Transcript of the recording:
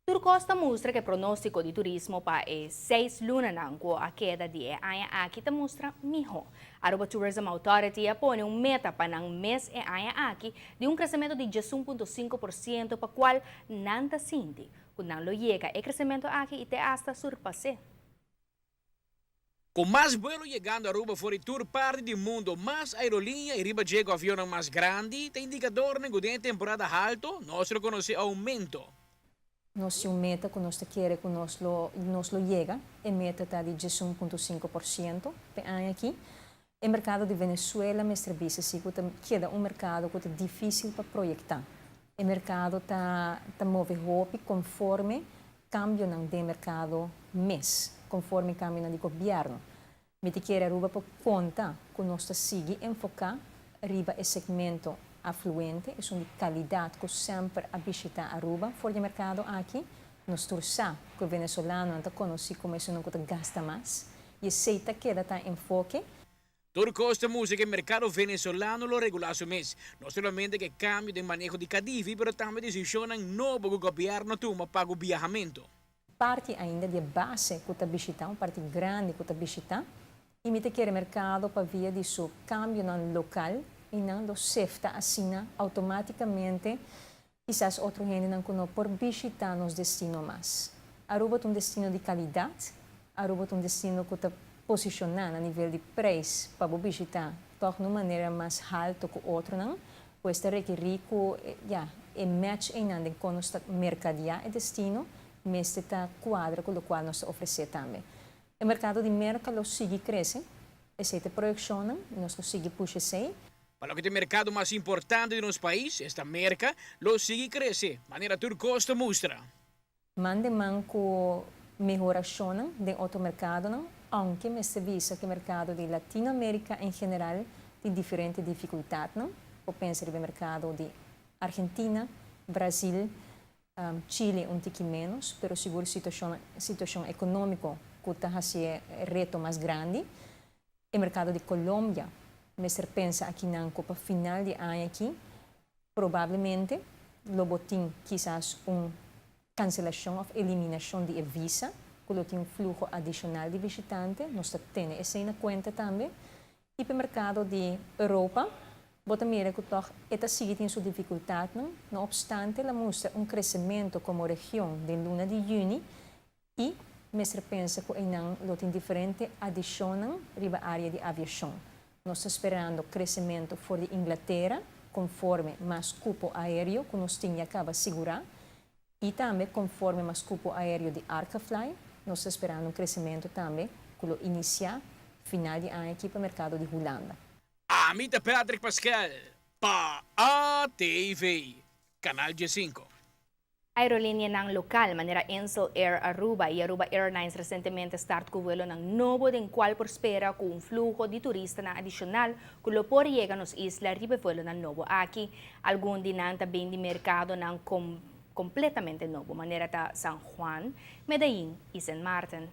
Tur cos ta mustra cu e pronostico di turismo pa e seis lunanan cu a keda di e aña aki ta mustra miho. Aruba Tourism Authority a pone un meta pa nan mes e aña aki di un crecemento di 11.5% pa cual nan ta sinti cu nan lo yega e crecemento aki y te hasta surpase. Cu mas vuelo yegando Aruba for di tur parti di mundo, mas aerolinea y riba dje cu avionnan mas grandi, ta indicadornan cu den e temporada halto nos reconoce aumento. Nos tin un meta cu nos ta kere cu nos lo yega. E meta ta di 11.5% pa e aña aki. E mercado di Venezuela, mester bisa si, cu keda un mercado cu ta dificil pa proyecta. E mercado ta move hopi conforme cambio den mercado mes, conforme cambio di gobierno. Mi ta kere Aruba por conta cu nos ta sigui enfoca riba e segmento afluente, e di calidad cu semper a bishita Aruba for di mercado aki. Nos tur sa cu e venezolano ta conoci como esun cu gasta mas. Y esey ta keda ta enfoke. Tur cos ta mustra cu e mercado venezolano lo regula su mes. No solamente cu cambio di maneho di Cadivi, pero tambe decision nobo cu gobierno a tuma pa viahamento. Parti ainda di base cu ta bishita, un parti grandi cu ta bishita, y mi ta kere mercado pa via di su cambio local y nan lo sefta asina automaticamente kisas otro hende no por bishita nos destino mas. Aruba ta un destino di calidad, Aruba ta un destino cu ta posiciona na nivel di prijs pa bishita toch di un manera mas halto cu otronan, pues ta rekeri cu ja, e match ey con nos ta mercadea e destino, mester ta cuadra cu loke nos ta ofrece tambe. E mercado di Merca lo sigui crece, esey ta e proyeccion, nos lo sigui pusha esey. Pa loke ta e mercado mas importante di nos pais, esta Merca, lo sigui crece, manera tur cos ta mustra. Man den man cu mehoracion den otro mercado, aunke mester bisa cu e mercado di Latinoamerica en general tin diferente dificultad, no? Por pensa den mercado di Argentina, Brasil, Chile un tiki menos, pero sigur situacion economico cu ta e reto mas grandi. E mercado di Colombia, mester pensa aki na pa final di aña aki, probablemente lo bo tin kisas un cancelacion of eliminacion di visa, cu tin un fluho adicional di bishitante, nos ta tene esey na cuenta tambe. Y pa e mercado di Europa, bo ta mira cu toch e ta sigui tin su dificultad, no? No obstante, el a mustra un crecemento como region den luna di juni y mester pensa cu nan lo tin diferente adicion riba area di aviacion. Nos ta sperando crecemento for di Inglatera, conforme mas cupo aereo cu nos tin caba sigura, y tambe conforme mas cupo aereo di Arkafly, nos ta sperando un crecemento tambe cu lo inicia final di aña aki pa e mercado di Hulanda. Ami ta Patrick Pascal, pa ATV, Canal G5. Aerolineanan local, manera Insel Air Aruba y Aruba Airlines, recientemente a start cu vuelonan nobo, den cual por spera cu un fluho di turistanan adicional cu lo por yega nos isla riba vuelonan nobo aki. Algun di nan ta bin di mercadonan completamente nobo, manera ta San Juan, Medellín y St. Martin.